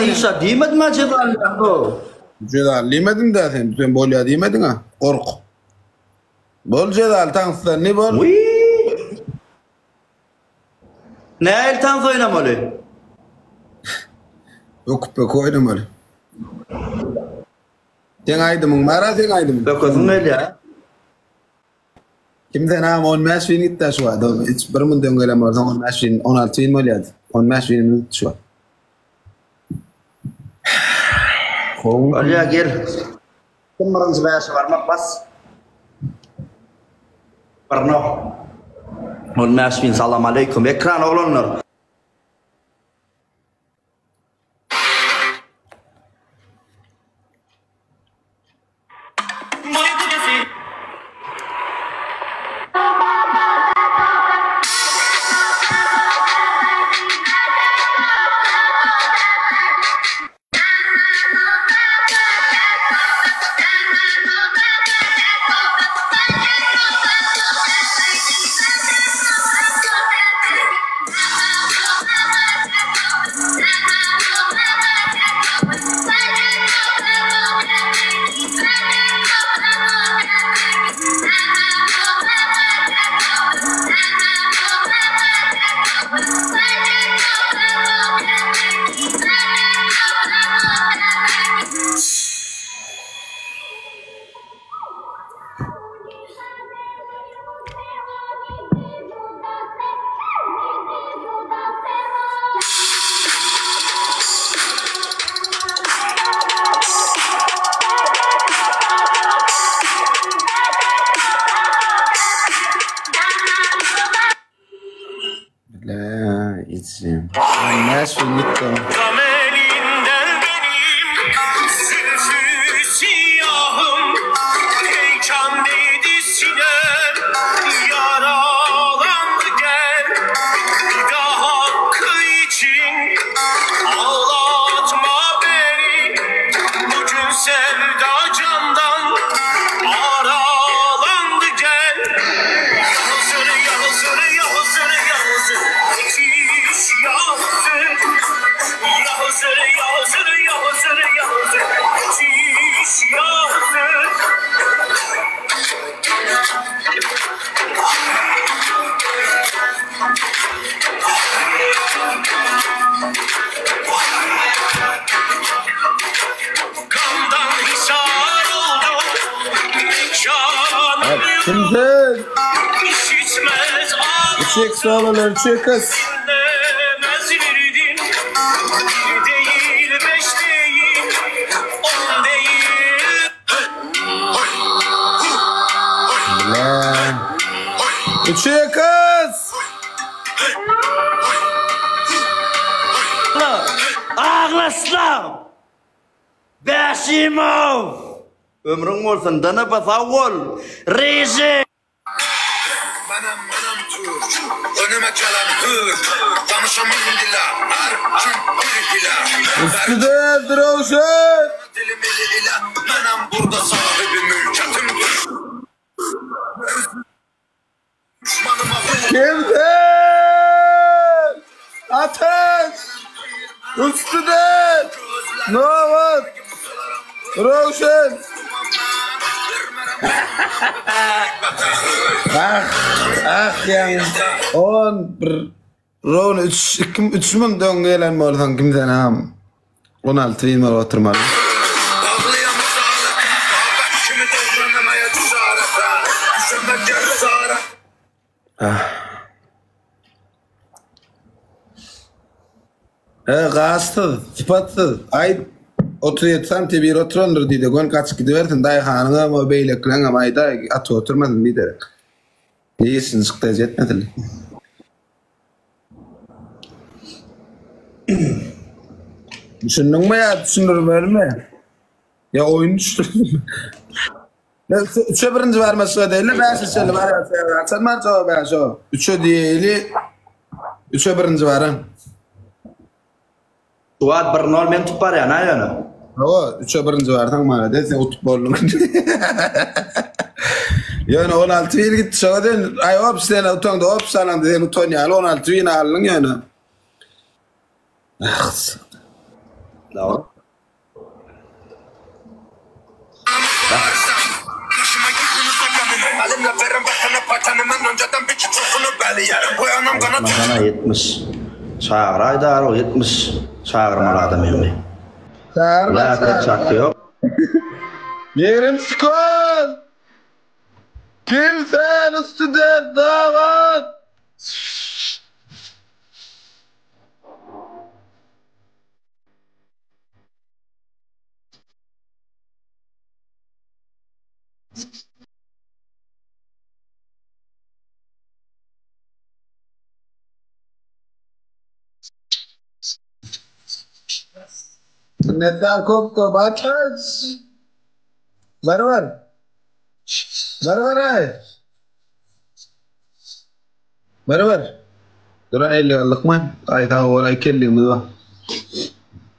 hiç zat diýmedim-ä jezaly ýa-o. Jezaly diýmedim-dä sen. Sen bolýa diýmediň-ä. Gork. Bol jezaly taňsdan ne bol? Wiý. Nähili tans oýnamaly? Öküp böki oýnamaly. Seň aýdymyň bar-a seň aýdymyň. Bökesim gelýär. Kim sen agam 15 bin gitdi şu wagt. Hiç bir münden öň gelen bolsaň 15 bin, 16 bin bolýardy. 15 bin gitdi şu wagt. Bolýar gel. Kim birinji bäşe barmak bas. Bir no. 15 bin salam aleýkum. Ekran oglanlar. Bile içim. Näş gün gitdi. Kimdir? Üçek solalar, üçek kız. Bile. Üçek kız. Aglaslam! Bäşimow! Ömrüň bolsun Dynaba sag bol! Režim! Manam manam türk Önüme gelen hür Danışamam dile Her kim bir hile Üstüde Röwşen! Dilim ili ile Menem burada sahibi mülketim Düşmanıma vur Kimdir? Ateş! Üstüde! Nobat! Röwşen! Ah, ah ýaňy 11 Rown 3 2 3 müň döň gelen bolsaň kim sen am? 16 bin bolup oturmaly. Ah. E, gaçsyz, sypatsyz. Aýt, 37 santi bir oturandyr diýdi. Gön gaçyp gidibersin. Daýhanyňam, o beýlekileňem aýdaý, atyp oturmasyn biderek. Niýesini çykdajy etmesin. Düşündiňmi ýa düşündirmelimi? Ýa oýun düşdürme. Ben üçe birinji barmaşyga däl-de, bäşe çenli barýar. Haçan barjak o bäşe o? Üçe diýeli, üçe birinji baran. Şu wagt 1-0 men tutup barýan ha ýöne. Hawa, üçe birinji barsaň malades, sen utup bolduň. Ýöne 16 bir gitdi şoňa sen, aý op sen utaňda op salaňda sen utanýaly 16 bin aldyň ýöne. Ah. Aýtmasana 70. Çagyraý darow 70. Çagyrmaly adam indi. Çagyrma çaky ýok. 20 sekund. Kim sen student damat? Netler koptu. Bakaç. Barbar. Barbar ay. Barbar. Duran 50 ýyllyk mı? Ay sag bol ay kelligimiz bar.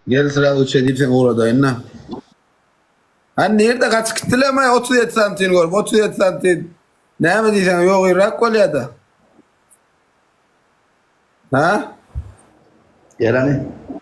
Gel sıra uç edip sen uğradayın da. Hani nirde kaç gittiler mi? 37 santim görüp 37 santim. Näme diýseň ýok ýyrak bolýa-da. Ha? Gel hany.